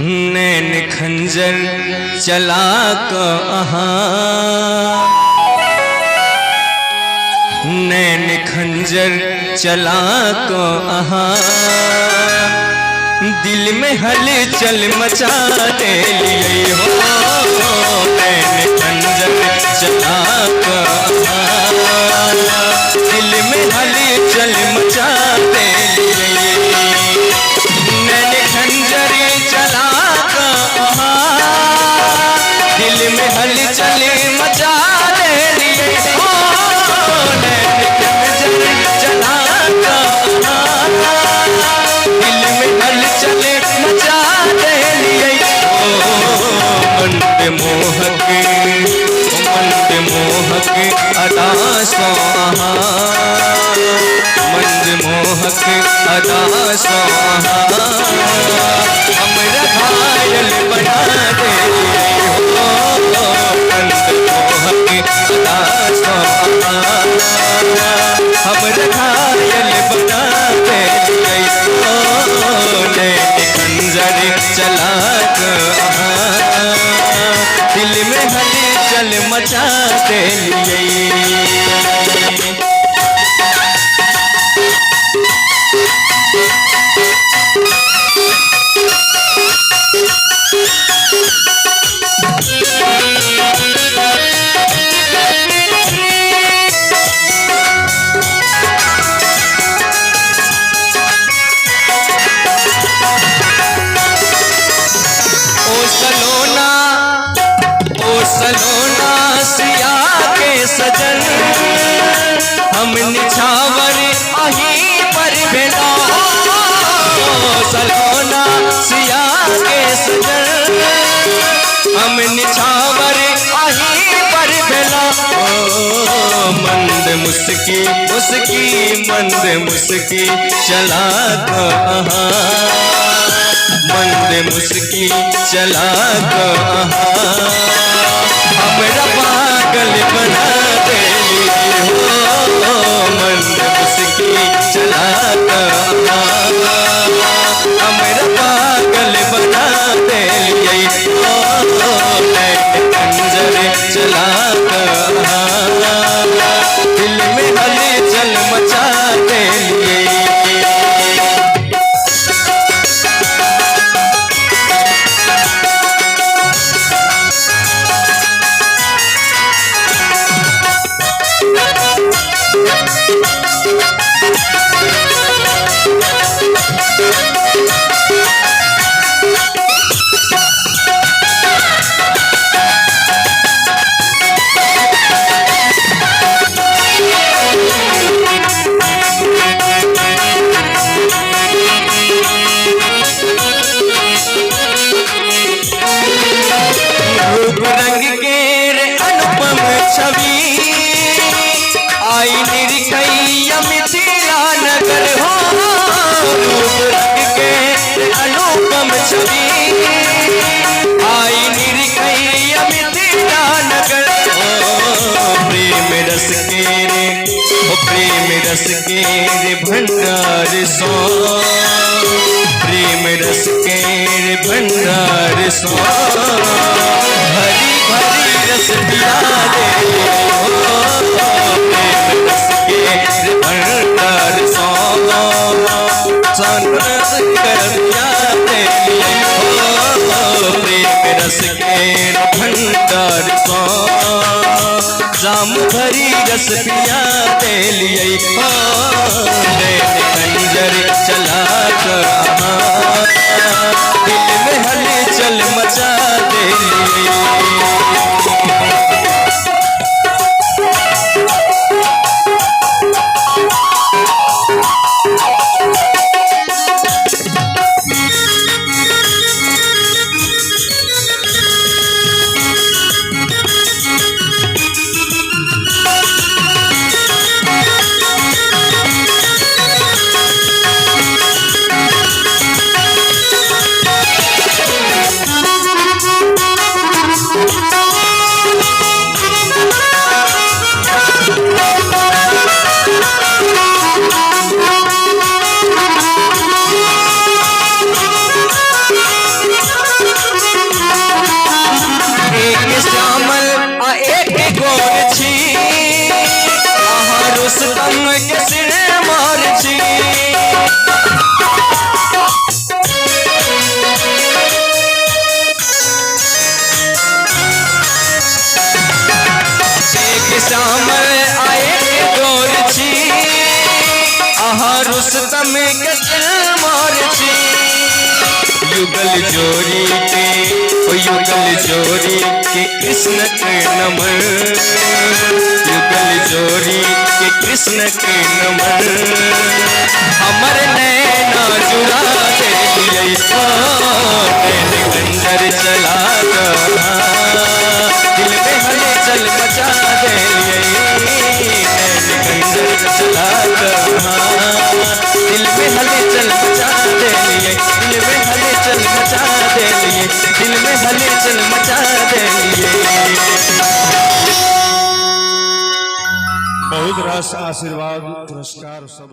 नैन खंजर चला कऽ अहाँ, नैन खंजर चला कऽ अहाँ, दिल में हलचल मचा देलियै हो। नैन खंजर चला कऽ अहाँ, दिल में हलचल मचा देलियै। नैन खंजर चला कऽ अहाँ, दिल में हलचल मचा देलियै हो। नैन खंजर चला कऽ अहाँ, दिल में हलचल मचा देलियै। ओ मंद मोहक, मंद मोहक अदा सँ अहाँ, मंद मोहक अदा सँ अहाँ, हमरा घायल बना देलियै हो। मंद मोहक अदा सँ अहाँ, हमरा घायल बना देलियै हो। नैन खंजर चला कऽ अहाँ, दिल में हलचल मचा देलियै। ओ सलोना, ओ सलोना सिया के सजन, हम निछावर अहीं पर भेला। सलोना सिया के सजन, हम निछावर अहीं पर भेला। ओ मंद मुस्की मुस्की, मंद मुस्की चला कऽ अहाँ, मंद मुस्की चला कऽ अहाँ, हमरा पागल बना देलियै हो। मंद मुस्की चला कऽ अहाँ, हमरा पागल बना देलियै हो। नैन खंजर चला कऽ अहाँ, दिल में हलचल मचा देलियै। रूप रंग केर अनुपम छवि, आई निरखैया मिथिला नगर हो। रूप रंग केर अनुपम छवि, आई निरखैया मिथिला नगर हो। प्रेम रस केर, ओ प्रेम रस केर भंडार सो, प्रेम रस केर भंडार सो, भरी भरी रस पिया दे हो। प्रेम रस केर भंडार सो, सन रस कर पिया दे हो। प्रेम रस केर भंडार सो, जाम भरी रस पिया देलियै हो। नैन खंजर चला कऽ अहाँ, दिल में हलचल मचा देलियै। श्यामल आ एक गोर छी, अहाँ रुस्तम के सिर मार छी। एक श्यामल आ एक गोर छी, अहाँ रुस्तम के सिर मार छी। युगल जोड़ी के, ओ युगल जोड़ी के कृष्ण के नमन, युगल जोड़ी के कृष्ण के नमन। हमर नैना जुड़ा देलियै, ओ नैन खंजर चला कऽ दिल में हलचल मचा देलियै। नैन खंजर चला कऽ दिल में हलचल मचा देलियै, दिल में हलचल मचा देलियै, दिल में हलचल मचा देलियै। बहुत रास आशीर्वाद, पुरस्कार सब।